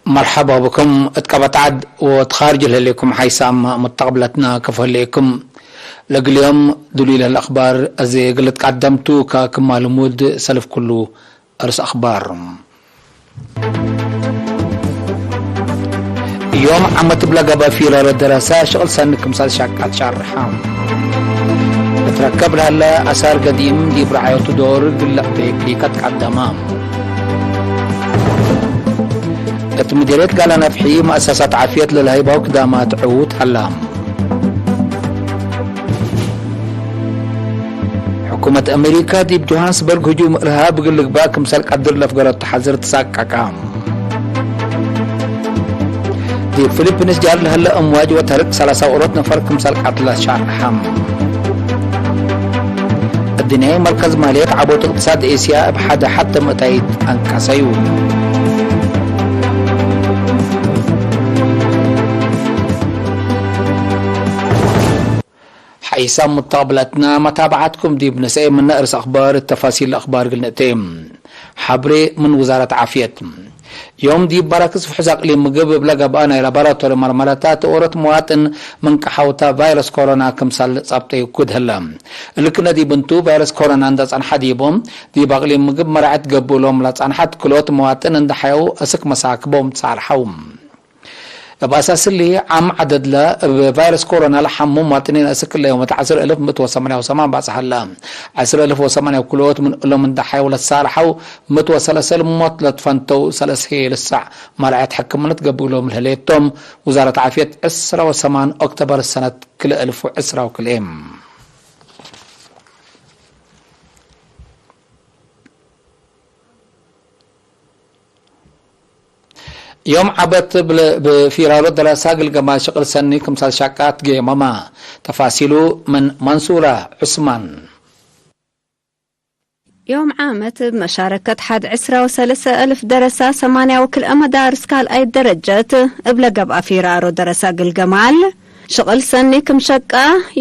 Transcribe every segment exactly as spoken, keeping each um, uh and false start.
መርሐባ ብኩም እት ቀበት ዐድ ወእት ካርጅ ለህሌኩም ሓይሳም ሙተቅብለትና ክም ህሌኩም። ለእግል ዮም ዱሉይ ለህለ አክባር አዜ እግል ልትቀደም ቱ፣ ከክማ ልሙድ ሰልፍ ኩሉ። እርስ አክባር። ዮም ዓመት እብ ለገብአ ፊራሮ ደረሳ ሽቅል ሰኒ ክምሰል ሸቃት ሻርሐ። ልትረከብ ለህለ አሳር ገዲም ዲብ ረዓየቱ ዶር እግል ለዕቤ ክሊከት ቀደመ። እት ምዲርየት ጋላ ነፍሒ መአሰሳት ዓፍየት ለለሀይባው ክዳማት ዕዉት ሀላ። ሕኩመት አሜሪካ ዲብ ጆሃንስበርግ ህጁም እርሃብ እግል ልግባእ ክምሰል ቀድር ለፍገረቱ ሐዝር ትሳቀቀ። ዲብ ፊሊፒንስ ጃር ለህለ አምዋጅ ወተርቅ ሰላሳ ወአራት ነፈር ክምሰል ቀትለ ሻርሐ። እድንያይ መርከዝ ማልየት ዐቦት እቅትሳድ ኤስያ እብ ሐደ ሐተ ምእታይት አንቀሰዩ። ሐይሳም ሙተቅብለትና መታብዓትኩም ዲብ ንስኤ ምነ እርስ አክባር እት ተፋሲል ለአክባር እግል ንእቴ። ሐብሬ ምን ውዛረት ዓፍየት። ዮም ዲብ መራክዝ ፍሑዝ አቅሊም ምግብ እብ ለገብአ ናይ ላቦራቶሪ መርመረታት ኦሮት መዋጥን ምን ቀሐውታ ቫይረስ ኮሮና ክምሰል ጸብጠዩ ክድ ህለ። እልክነ ዲብ እንቱ ቫይረስ ኮሮና እንደ ጸንሐ ዲቦም፣ ዲብ አቅሊም ምግብ መራዐት ገብእሎም ለጸንሐት ክልኦት መዋጥን እንደ ሐየው አስክ መሳክቦም ትሳርሐው። እብ አሳስ እሊ፣ ዓም ዐደድለ እብ ቫይረስ ኮሮና ለሐሙ መዋጥኒን አስክ እለ ዮመት ዐስር እልፍ ምእት ወሰማንያ ወሰማን ባጽሐ ህለ። ዐስር እልፍ ወሰማንያ ክልኦት ምን እሎም እንደ ሐየው ለትሳርሐው፣ ምእት ወሰለሰ ልሞት ለትፈንተው ሰለስ ህዬ ልሳዕ መርዐት ሕክምነት ገብእሎም ለህሌቶም፣ ውዛረት ዓፍየት ዕስራ ወሰማን ኦክቶበር ሰነት ክልኤ እልፍ ወዕስራ ወክልኤ። ዮም ዐበት እብ ፊራሮ ደረሳ ግልገማል ሽቅል ሰኒ ክምሰል ሻቃት ጌመመ። ተፋሲሉ ምን መንሱራ ዑስማን። ዮም ዓመት እብ መሻረከት ሐድ ዕስራ ወሰለሰ እልፍ ደረሳ ሰማንያ ወክልኤ መዳርስ ካልኣይት ደረጀት እብ ለገብአ ፊራሮ ደረሳ ግልገማል ሽቅል ሰኒ ክም ሸቀ፣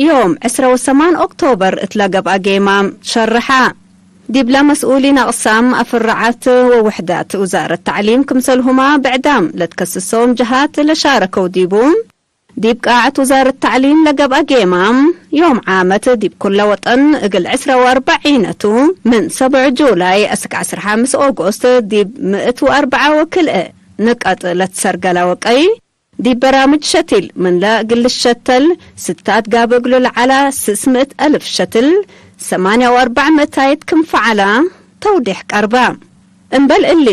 ዮም ዕስራ ወሰማን ኦክቶበር እት ለገብአ ጌማም ሸርሐ። ዲብለ መስኡሊን አቅሳም አፍረዓት ወውሕዳት ውዛረት ተዕሊም ክምሰልሁመ ብዕዳም ለትከስሶም ጀሃት ለሻረከው ዲቡ፣ ዲብ ቃዐት ውዛረት ተዕሊም ለገብአ ጌማም፣ ዮም ዓመት ዲብ ኩለ ወጠን እግል ዕስራ ወአርበዕ ዒነቱ፣ ምን ሰብዑ ጁላይ አስክ ዐስር ሐምስ ኦጎስት ዲብ ምእት ወአርበዓ ወክልኤ ንቀጥ ለትሰርገለ ወቀይ፣ ዲብ በራምጅ ሸቲል ምንለ እግል ልሸተል፣ ስታት ጋብእ እግሉ ለዐላ ስስ ምእት አልፍ ሸትል፣ ሰማንያ ወአርበዕ ምእታይት ክም ፈዐላ ተውዴሕ ቀርበ። እምበል እሊ፣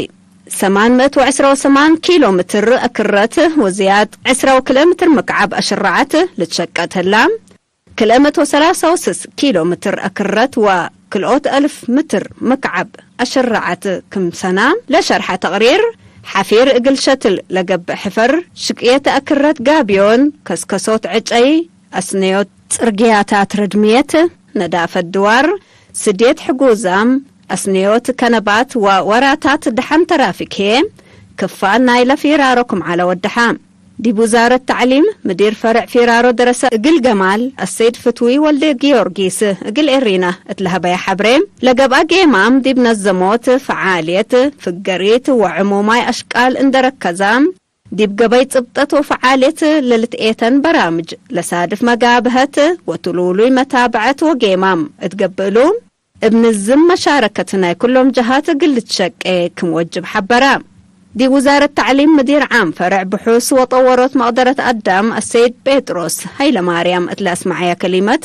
ሰማን ምእት ወዕስራ ወሰማን ኪሎ ምትር አክረት ወዝያድ ዕስራ ወክልኤ ምትር ምክዓብ አሽረዐት ልትሸቀጥ ህላ። ክልኤ ምእት ወሰላሳ ወስስ ኪሎ ምትር አክረት ወክልኦት አልፍ ምትር ምክዓብ አሽረዐት ክም ሰና ለሸርሐ ተቅሪር፣ ሐፊር እግል ሸትል ለገብእ ሕፈር፣ ሽቅየት አክረት ጋብዮን፣ ከስከሶት ዕጨይ፣ አስነዮት ጽርግያታት ርድምየት፣ ነዳፈት ድዋር፣ ስድየት ሕጉዛም፣ አስነዮት ከነባት ወወራታት ደሐን ተራፊክ ህዬ፣ ክፋል ናይለ ፊራሮ ክም ዐለ ወደሐ። ዲብ ውዛረት ተዕሊም፣ ምዲር ፈርዕ ፊራሮ ደረሰ እግል ገማል አሰይድ ፍትዊ ወልደ ጊዮርጊስ እግል ኤሪና እት ለሀበየ ሐብሬ፣ ለገብአ ጌማም ዲብ ነዘሞት ፈዓልየት ፍገሪት ወዕሙማይ አሽቃል እንደ ረከዛ፣ ዲብ ገበይ ጽብጠት ወፈዓልየት ለልትኤተን በራምጅ ለሳድፍ መጋብሀት ወትሉሉይ መታብዐት ወጌማም እት ገብእሉ፣ እብ ንዝም መሻረከት ናይ ኩሎም ጀሃት እግል ልትሸቄ ክም ወጅብ ሐበረ። ዲብ ውዛረት ተዕሊም ምዲር ዓም ፈርዕ ብሑስ ወጠወሮት መቅደረት አዳም አሰይድ ጴጥሮስ ሀይለማርያም እት ለአስመዐየ ከሊመት፣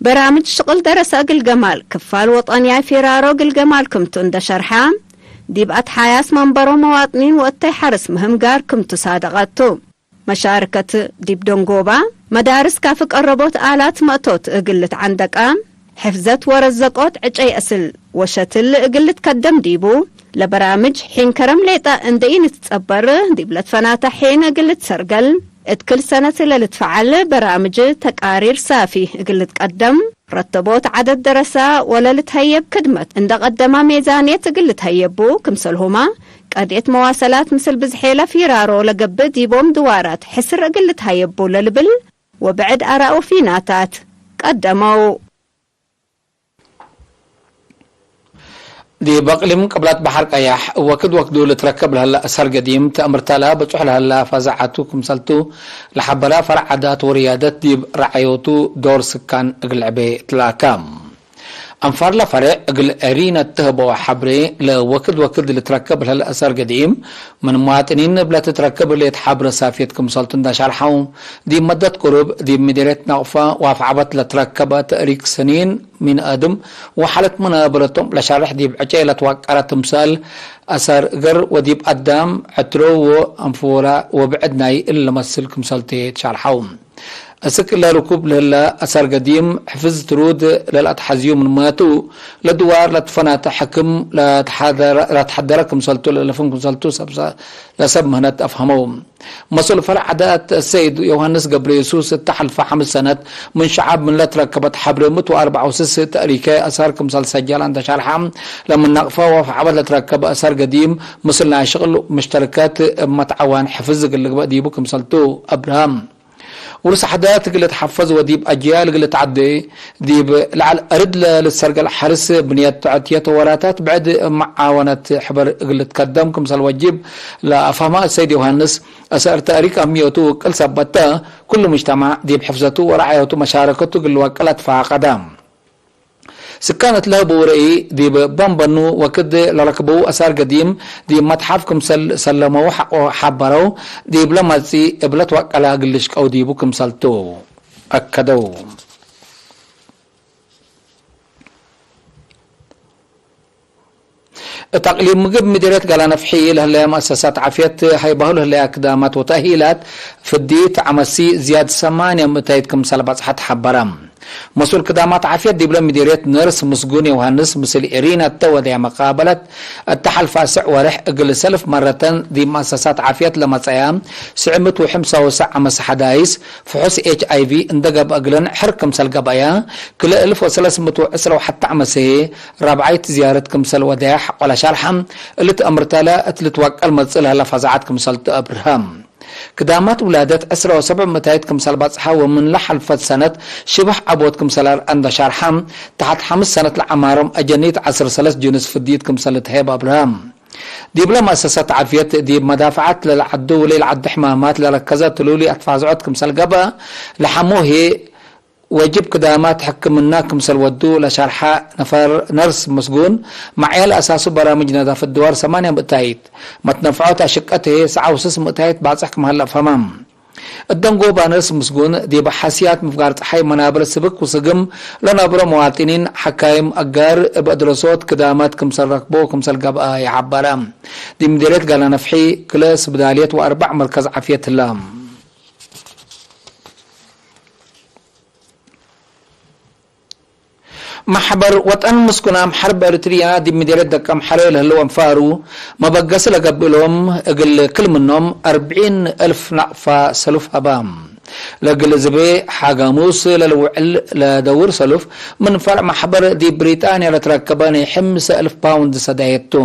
በራምጅ ሽቅል ደረሰ እግል ገማል ክፋል ወጠንያይ ፊራሮ እግል ገማል ክምቱ እንደ ሸርሐ፣ ዲብ አትሓያስ መንበሮ መዋጥኒን ወእተይ ሐርስ ምህም ጋር ክምቱ ሳደቀቱ። መሻርከት ዲብ ደንጎባ፣ መዳርስ ካፊ ቀረቦት አላት መእቶት እግል ልትዐንደቀ፣ ሕፍዘት ወረዘቆት ዕጨይ አስል ወሸትል እግል ልትከደም ዲቡ፣ ለበራምጅ ሒን ከረም ሌጠ እንደ ኢንትጸበር፣ ዲብ ለትፈናተ ሒን እግል ልትሰርገል፣ እት ክል ሰነት ለልትፈዐል በራምጅ ተቃሪር ሳፊ እግል ልትቀደም፣ ረተቦት ዐደድ ደረሳ ወለልትሀየብ ክድመት እንደ ቀደማ ሜዛንየት እግል ልትሀየቡ፣ ክምሰልሁመ ቀድየት መዋሰላት ምስል ብዝሔ ለፊራሮ ለገብእ ዲቦም ድዋራት ሕስር እግል ልትሀየቡ ለልብል ወብዕድ አራእ ወፊናታት ቀደመው። ዲብ አቅሊም ቅብለት በሐር ቀያሕ ወክድ ወክዱ ልትረከብ ለህለ አሰር ገዲም ተአምርታላ ብጹሕ ለህላ ፈዛዐቱ ክምሰልቱ ለሐበራ ፈርዕ ዓዳት ወርያደት ዲብ ረዐዮቱ ዶር ስካን እግል ዕቤ ትላካ። አንፋርለ ፈሬዕ እግል ዕሪነት ትህበው ሐብሬ ለወክድ ወክድ ልትረከብ ለህለ አሰር ገዲም ምን ሙዋጥኒን እብ ለትትረከብ ህሌት ሐብረ ሳፍየት ክምሰልቱ እንዳ ሸርሐው፣ ዲብ መደት ቅሩብ ዲብ ምዴርየት ነቅፈ ወአፍዓበት ለትረከበ ተእሪክ ሰኒን ምን አድም ወሐለት መናበረቶም ለሻርሕ ዲብ ዕጨይ ለትዋቀረ ትምሳል አሳር እገር ወዲብ አዳም፣ ዕትሮ ወአንፎራ ወብዕድ ናይ እሊ ለመስል ክምሰልቴ ትሻርሐው። እስክ እለ ርኩብ ለህለ አሳር ገዲም፣ ሕፍዝ ትሩድ ለለአትሐዝዩ ምንመቱ፣ ለድዋር ለትፈናተ ሕክም ለተሐደረ፣ ለተሐደረ ክምሰልቱ ለለፍም ክምሰልቱ ሰብ፣ ለሰብ ምህነት አፍሀመው። መስኡል ፈርዕ ዓዳት ሰይድ ዮሐንስ ገብረየሱስ፣ እተ ሐልፈ ሐምስ ሰነት ምን ሸዐብ ምን ለትረከበት ሐብሬ ምእት ወአርበዕ ወስስ ተእሪከ አሳር ክምሰል ሰጀለ እንተ ሸርሐ፣ ለምን ነቅፈ ወአፍዓበት ለትረከበ አሳር ገዲም፣ ምስል ናይ ሽቅል ምሽተርከት እብ መትዐዋን ሕፍዝ እግል ልግበእ ዲቡ ክምሰልቱ አብርሀ። ውርስ ዓዳት እግል ልትሐፈዝ ወዲብ አጅያል እግል ልትዐዴ፣ ዲብ ለዐል አርድ ለልትሰርገል ሐርስ ብንየት ተዐትየት ወወራታት ብዕድ መዓወነት ሕበር እግል ልትከደም ክምሰል ወጅብ ለአፍሀመ ሰይድ ዮሐንስ፣ አሰር ተእሪክ አህምየቱ ውቅል ሰበት ተ፣ ኩሉ ሙጅተማዕ ዲብ ሕፍዘቱ ወረዓየቱ መሻረከቱ እግል ልወቅል አትፋቀደ። ስካን እት ለህቡ ረኢ፣ ዲብ በንበኑ ወክድ ለረክበው አሳር ገዲም ዲብ መትሐፍ ክምሰል ሰለመው ሐቆ ሐበረው፣ ዲብ ለመጽኢ እብ ለትወቀለ እግል ልሽቀው ዲቡ ክምሰልቱ አከደው። እት አቅሊም ምግብ ምዴርየት ጋላ ነፍሒ ለህለያ መአሰሳት ዓፍየት ሀይባሁ ለህለያ ክዳማት ወተእሂላት ፍድይት ዐመሲ ዝያድ ሰማንያ ምእታይት ክምሰል በጽሐት ሐበረ። መስኡል ክዳማት ዓፍየት ዲብለ ምዴርየት ነርስ ምስጉን ዮሐንስ ምስል ኤሪና እተ ወደያ መቃበለት እተ ሐልፈ አስዕ ወርሕ እግል ሰልፍ መረተን ዲብ መአሰሳት ዓፍየት ለመጸያ ስዕምት ወሕምሳ ወሰዕ ዐመስ ሐዳይስ ፍሑስ ኤች አይ ቪ እንደ ገብአ እግለን ሕር ክምሰል ገብአያ፣ ክልኤ እልፍ ወሰለስ ምእት ወዕስራ ወሐተ ዐመሴ ራብዓይት ዝያረት ክምሰል ወደያ ሐቆለ ሸርሐ፣ እሊ ተአምርታለ እት ልትወቀል መጽእ ለህለ ፈዛዐት ክምሰልቱ አብርሀ። ክዳማት ውላደት ዕስራ ወሰብዕ ምእታይት ክምሰል በጽሐ ወምን ለሐልፈት ሰነት ሽበሕ ዐቦት ክምሰል አርአ እንደ ሸርሐ፣ ተሐት ሐምስ ሰነት ለዐማሮም አጀኒት ዐስር ሰለስ ጅንስ ፍድይት ክምሰል ልትሄብ አብርሀ። ዲብለ መአሰሰት ዓፍየት ዲብ መዳፈዐት ለለዐዱ ወለኢለዐዱ ሕማማት ለረከዘ ትሉሊ አትፋዝዖት ክምሰል ገብአ፣ ለሐሙ ህዬ ወጅብ ክዳማት ሕክምና ክምሰል ወዱ ለሸርሐ ነፈር ነርስ ምስጉን፣ መዕያል አሳሱ በራምጅ ነዳፈት ድዋር ሰማንያ ምእታይት፣ መትነፍዖት አሽቀት ህዬ ሰብዓ ወስስ ምእታይት ባጽሕ ክም ሀለ አፍሀመ። እት ደንጎባ ነርስ ምስጉን፣ ዲብ ሐስያት ምፍጋር ጸሓይ መናብር ስብክ ወስግም ለነብሮ መዋጥኒን፣ ሐካይም አጋር እብ አድረሶት ክዳማት ክምሰል ረክቦ ክምሰል ገብአ ይሐበረ። ዲብ ምዴርየት ጋላ ነፍሒ፣ ክለ ስብዳልየት ወአርበዕ መርከዝ ዓፍየት ህለ። መሕበር ወጠን ምስኩናም ሐርብ ኤሪትርያ ዲብ ምዴርየት ደቀምሐሬ ለህለው አንፋሩ መበገሲ ለገብእ እሎም፣ እግል ክል ምኖም አርብዒን እልፍ ናቅፋ ሰሉፍ ሀበ። ለእግል ዝቤ ሐጋሙስ ለልውዕል ለደውር ሰሉፍ፣ ምን ፈርዕ መሕበር ዲብ ብሪጣንያ ለትረከበ ናይ ሕምሰ እልፍ ፓውንድ ሰዳየት ቱ።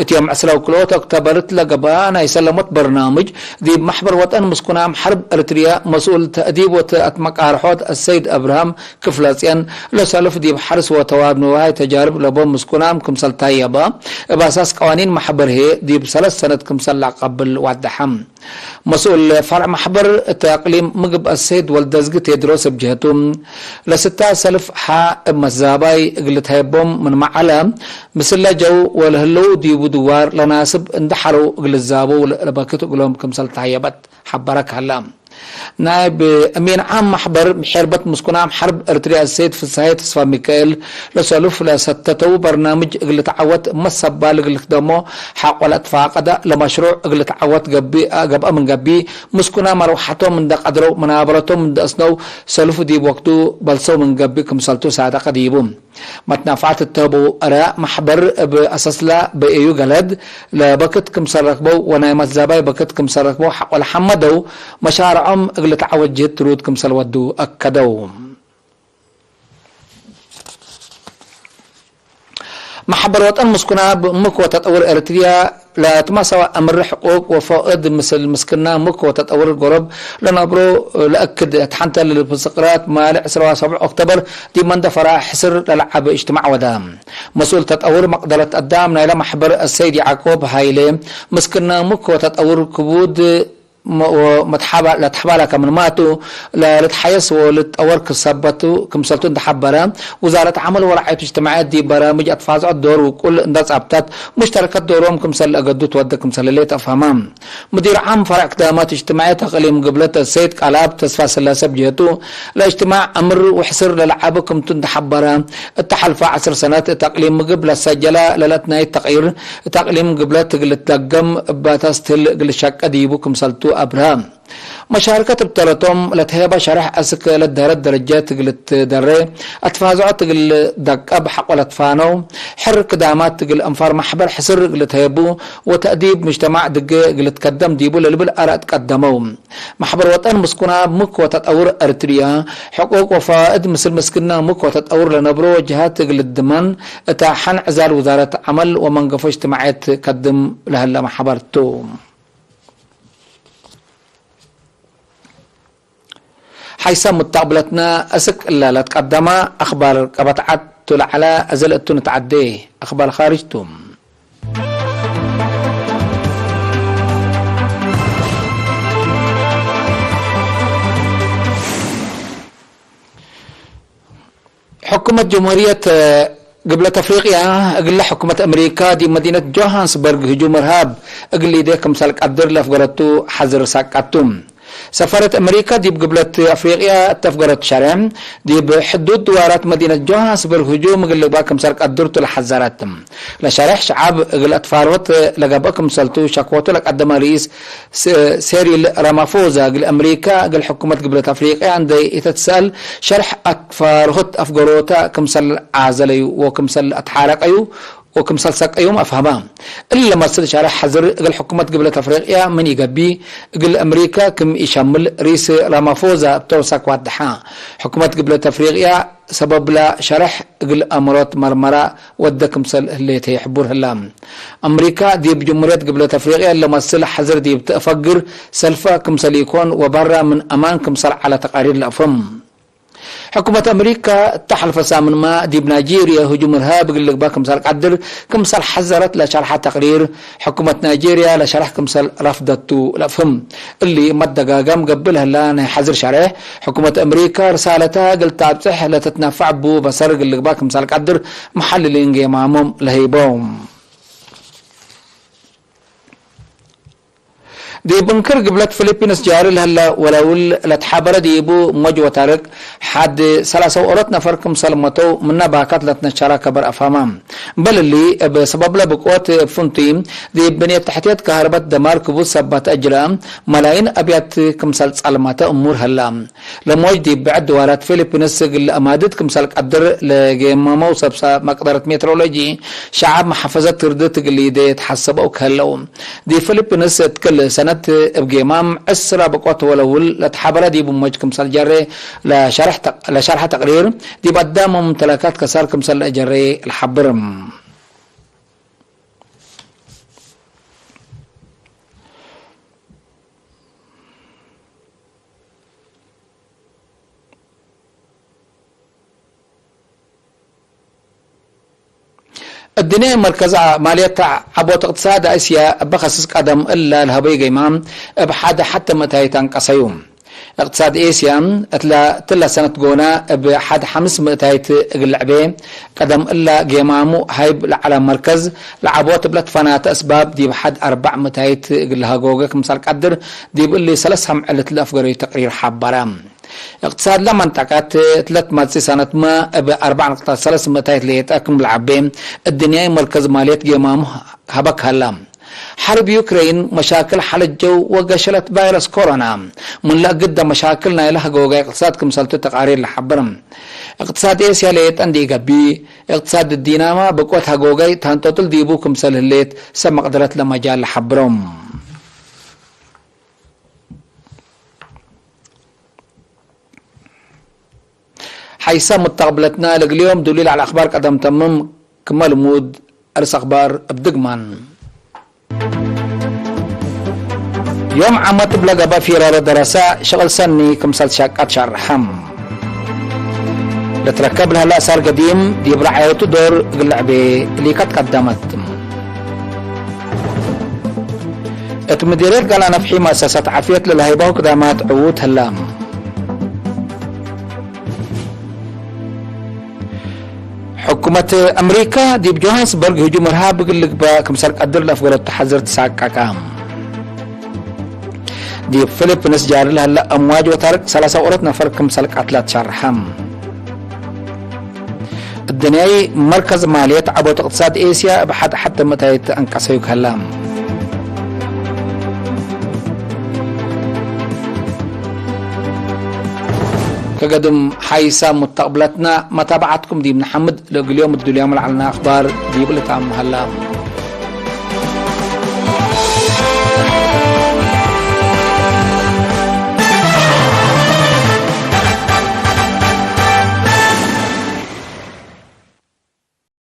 እት ዮም ዕስራ ወክልኦት ኦክቶበር እት ለገብአ ናይ ሰለሞት በርናምጅ፣ ዲብ መሕበር ወጠን ምስኩናም ሐርብ ኤሪትርያ መስኡል ተእዲብ ወተአትመቃርሖት አሰይድ አብርሃም ክፍለጽዮን፣ ለሰሉፍ ዲብ ሐርስ ወተዋብ ንዋይ ተጃርብ ለቦም ምስኩናም ክምሰል ታየበ፣ እብ አሳስ ቀዋኒን መሕበር ህዬ ዲብ ሰለስ ሰነት ክምሰል ለአቀብል ዋደሐ። መስኡል ፈርዕ መሕበር እት አቅሊም ምግብ አሰይድ ወልደዝጊ ቴድሮስ እብ ጀህቱ፣ ለስታ ሰልፍ ሐ እብ መዛባይ እግል ልትሀየቦም ምንመ ዐለ፣ ምስለ ጀው ወለህለው ዲቡ ድዋር ለናስብ እንዴ ሐለው እግል ልዛበው ለበክት እግሎም ክምሰል ተሀየበት ሐበረ ከሀለ። ናይብ አሚን ዓም መሕበር ሔርበት ምስኩናም ሐርብ ኤሪትርያ አሰይድ ፍስሃየ ተስፋሚካኤል፣ ለሰሉፍ ለሰተተው በርናምጅ እግል ልትዐወት እመ ሰባል እግል ልክደሞ ሐቆ ለአትፋቀደ፣ ለመሽሩዕ እግል ልትዐወት ገብእ፣ ገብአ ምን ገብእ፣ ምስኩናም አርወሐቶም እንደ ቀድረው፣ መናበረቶም እንደ አስነው፣ ሰሉፍ ዲብ ወቅቱ በልሰው ምን ገብእ ክምሰልቱ ሳደቀ ዲቡ። መትናፍዐት እተህበው አረ መሕበር እብ አሰስላ በኤዩ ገለድ ለበክት ክምሰል ረክበው ወናይ መዛባይ በክት ክምሰል ረክበው ሐቆ ለሐመደው መሻርዖም እግል ልትዐወት ጅህድ ትሩድ ክምሰል ወዱ አከደው። መሕበር ወጠን ምስኩናብ ምክ ወተጠውር ኤረትርያ ለትመሰዋ እምር ሕቁቅ ወፈውእድ ምስል ምስክና ምክ ወተጠውር ጎረብ ለነብሮ ለእክድ፣ እት ሐንተ ለልፍስቅራት ማል ዕስራ ወሰብዕ ኦክቶበር ዲብ መንደፈራ ሕስር ለለዓበ እጅትማዕ ወዳ። መስኡል ተጠውር መቅደረት አዳም ናይለ መሕበር አሰይድ ያዕቆብ ሃይሌ፣ ምስክና ምክ ወተጠውር ክቡድ ም-፣ ወመትሓባ-፣ ለትሓባላከ ምንማቱ ለልትሓየስ ወልትጠወር ክሰበቱ ክምሰልቱ እንተሓበረ፣ ውዛረት ዐመል ወረዓየት እጅትማዕየት ዲብ በራምጅ አትፋዝዖት ዶር ውቁል እንደ ጻብጠት፣ ሙሽተረከት ዶሮም ክምሰል ለአገዱ ትወደ ክምሰል ህሌት አፍሀመ። ሙዲር ዓም ፈረዕ ክዳማት እጅትማዕየት አቅሊም ግብለት ሰይድ ቃላብ ተስፋ ስላሰ ብጀቱ፣ ለእጅትማዕ አምር ወሕስር ለለዓቡ ክምቱ እንተሐበረ፣ እተ ሐልፈ ዐስር ሰነት እት አቅሊም ምግብ ለሰጀለ ለለትናይት ተቅይር፣ እት አቅሊም ግብለት እግል ልትደገም እበ ተስትህል እግል ልሸቄ ዲቡ ክምሰልቱ አብርሀ። መሻርከት እብ ተረቶም ለትሄበ ሸርሕ አስክ ለደረት ደረጀት እግል ልትደሬ፣ አትፋዝዖት እግል ልደቀብ ሐቆ ለትፋነው፣ ሕር ክዳማት እግል አንፋር መሕበር ሕስር እግል ልትሄቡ ወተእዲብ ሙጅተማዕ ድጌ እግል ልትከደም ዲቡ ለልብል አራእ ትቀደመው። መሕበር ወጠን ምስኩናብ ምክ ወተጠውር ኤረትርያ፣ ሕቁቅ ወፋእድ ምስል ምስክና ምክ ወተጠውር ለነብሮ ጀሃት እግል ልድመን፣ እተ ሐን ዕዛል ውዛረት ዐመል ወመንገፎ እጅትማዕየት ከድም ለህለ መሕበር ቱ። ሐይሰ ሙተቅብለትነ አስክ እለ ለትቀደመ አክባር ቀበት ዐድ ቱ ለዐለ፣ እዝል እቱ ንትዐዴ አክባር ካርጅ ቱ። ሕኩመት ጀምሁርየት ግብለት አፍሪቅያ፣ እግለ ሕኩመት አምሪካ ዲብ መዲነት ጆሃንስበርግ ህጁም እርሃብ እግል ሊዴ ክምሰል ቀድር ለአፍገረቱ ሐዝር ሳቀቱ። ሰፋረት አምሪካ ዲብ ግብለት አፍሪቅያ እት አፍገረቱ ሸሬሕ፣ ዲብ ሕዱድ ድዋራት መዲነት ጆሃንስበርግ ህጁም እግል ልግባእ ክምሰል ቀድርቱ ለሐዘረት። ለሸሬሕ ሸዐብ እግል አትፋርሆት ለገብአ ክምሰልቱ ሸክወቱ ለቀደመ ርኢስ ስ-፣ ሴሪል ራማፎዛ እግል አምሪካ እግል ሕኩመት ግብለት አፍሪቅያ እንዴ ኢተትሰአል ሸርሕ አትፋርሆት አፍገሮተ ክምሰል ዓዘለዩ ወክምሰል አትሓረቀዩ ወክምሰል ሰቀዩም አፍሀመ። እሊ ለመስል ሸርሕ ሐዝር እግል ሕኩመት ግብለት አፍሪቅያ ምን ኢገብእ እግል አምሪካ ክም ኢሸምል ርኢስ ራማፎዛ እብ ተውሳክ ዋደሐ። ሕኩመት ግብለት አፍሪቅያ ሰበብለ ሸርሕ እግል አምሮት መርመራ ወደ ክምሰል ህሌት ህይ ሕቡር ህለ። አምሪካ ዲብ ጅምሁርየት ግብለት አፍሪቅያ ለመስል ሐዝር ዲብ ተአፈግር ሰልፈ ክምሰል ኢኮን ወበራ ምን አማን ክምሰል ዐለ ተቃሪር ለአፍህም። ሕኩመት አምሪካ እተ ሐልፈ ሳምንመ ዲብ ናይጄርያ ህጁም እርሃብ እግል ልግበእ ክምሰል ቀድር ክምሰል ሐዘረት ለሸርሐ ተቅሪር፣ ሕኩመት ናይጄርያ ለሸርሕ ክምሰል ረፍደቱ ለአፍህም። እሊ መደጋገም ገብእ ለህላ ናይ ሐዝር ሸሬሕ፣ ሕኩመት አምሪካ ርሳለተ እግል ተአብጽሕ ለትትነፈዕ ቡ በሰር እግል ልግበእ ክምሰል ቀድር መሐልሊን ጌማሞም ለህይቦም። ዲብ እንክር ግብለት ፊሊፒንስ ጃሪ ለህለ ወለውል ለትሓበረ ዲቡ ሞጅ ወታርቅ ሐድ ሰላሰ ወኦሮት ነፈር ክምሰል መተው ምነ ባካት ለትነሸረ ከበር አፋማ። በል እሊ፣ እብ ሰበብለ ብቆት እብ ፍንቱይ ዲብ ብንየት ተሕትየት ከሀርበት ደማር ክቡድ ሰበት አጅረ፣ መላይን አብያት ክምሰል ጸልመተ እሙር ሀላ። ለሞጅ ዲብ ብዕድ ድዋራት ፊሊፒንስ እግል ለአማድድ ክምሰል ቀድር ለጌመመው ሰብ መቅደረት ሜትሮሎጂ ሸዐብ መሐፈዘት ትርድት እግል ኢዴ ተሐሰበው ከህለው። ዲብ ፊሊፒንስ እት ክል ሰነት እብ ጌማም ዕስራ ብቆት ወለውል ለተሓበረ ዲብ ሞጅ ክምሰል ጀሬ ለሸርሕ ተቅ-፣ ለሸርሐ ተቅሪር፣ ዲብ አዳም ወሙምተለካት ከሳር ክምሰል ለአጀሬ ለሐብር። እድንያይ መርከዝ ማልየት ዐቦት እቅትሳድ እስያ እበ ከስስ ቀደም እለ ለሀበዩ ገይማ እብ ሐድ ሐተ ምእታይት አንቀሰዩ። እቅትሳድ ኤስያ እትለ ትለ ሰነት ጎነ እብ ሐድ ሐምስ ምእታይት እግል ለዐቤ፣ ቀደም እለ ጌማሙ ሀይብ ለዐለ መርከዝ ለዐቦት እብ ለትፈናተ እስባብ ዲብ ሐድ አርበዕ ምእታይት እግል ለሀጎገ ክምሰል ቀድር ዲብ እሊ ሰለስ ሐምዕልት ለአፍገረዩ ተቅሪር ሐበረ። እቅትሳድ ለመንጠቀት እት ለትመጽእ ሰነትመ እብ አርበዕ ነቅጠት ሰለስ ምእታይት ሌጠ ክም ለዐቤ እድንያይ መርከዝ ማልየት ጌማሙ ሀበክ ሀላ። ሐርብ ዩክሬን፣ መሻክል ሐለት ጀው ወገሸለት ቫይረስ ኮሮና ምን ለእግደ መሻክል ናይለ ሀጎጋይ እቅትሳድ ክምሰልቱ ተቃሪር ለሐብር። እቅትሳድ ኤስያ ሌጠ እንዴ ኢገብእ፣ እቅትሳድ እዲናመ ብቆት ሀጎጋይ ታንጦጥል ዲቡ ክምሰል ህሌት ሰብ መቅደረት ለመጃል ለሐብሮ። ሐይሰ ሙተቅብለትነ ለእግልዮም ዱሊ ለዐለ አክባር ቀደም ተምም ክመ ልሙድ፣ አርስ አክባር እብ ድግማን። ዮም ዓመት እብ ለገብአ ፊራረ ደረሰ፣ ሸቅል ሰኒ ክምሰል ሻቃት ሻርሐም። ለትረከብ ለህለ አሳር ገዲም፣ ዲብ ረዓየቱ ዶር እግል ለዐቤ እሊከ ትቀደመት። እት ምዲርየት ጋላ ነፍሒ መአሰሳት ዓፍየት ለለሀይበሁ ክዳማት ዕዉት ህላ። ሕኩመት አምሪከ ዲብ ጆሃንስበርግ ህጁም እርሃብ እግል ልግበእ ክምሰል ቀድር ለአፍገረቱ ተሐዝር ትሳቀቀ። ዲብ ፊሊፒንስ ጃሪ ለሀለ አምዋጅ ወታርቅ ሰላሳ ወአራት ነፈር ክምሰል ቀትለ ትሸርሐ። እድንያይ መርከዝ ማልየት ዐቦት እቅትሳድ ኤስያ እብ ሐድ ሐተ ምእታይት አንቀሰዩ ከሀላ። ከገድም ሐይሳ ሙተቅብለትና መታብዐትኩም ዲብ ነሐምድ። ለእግል ዮም እዱልያም ለዐልና አክባር ዲብ ልታም ሀላ።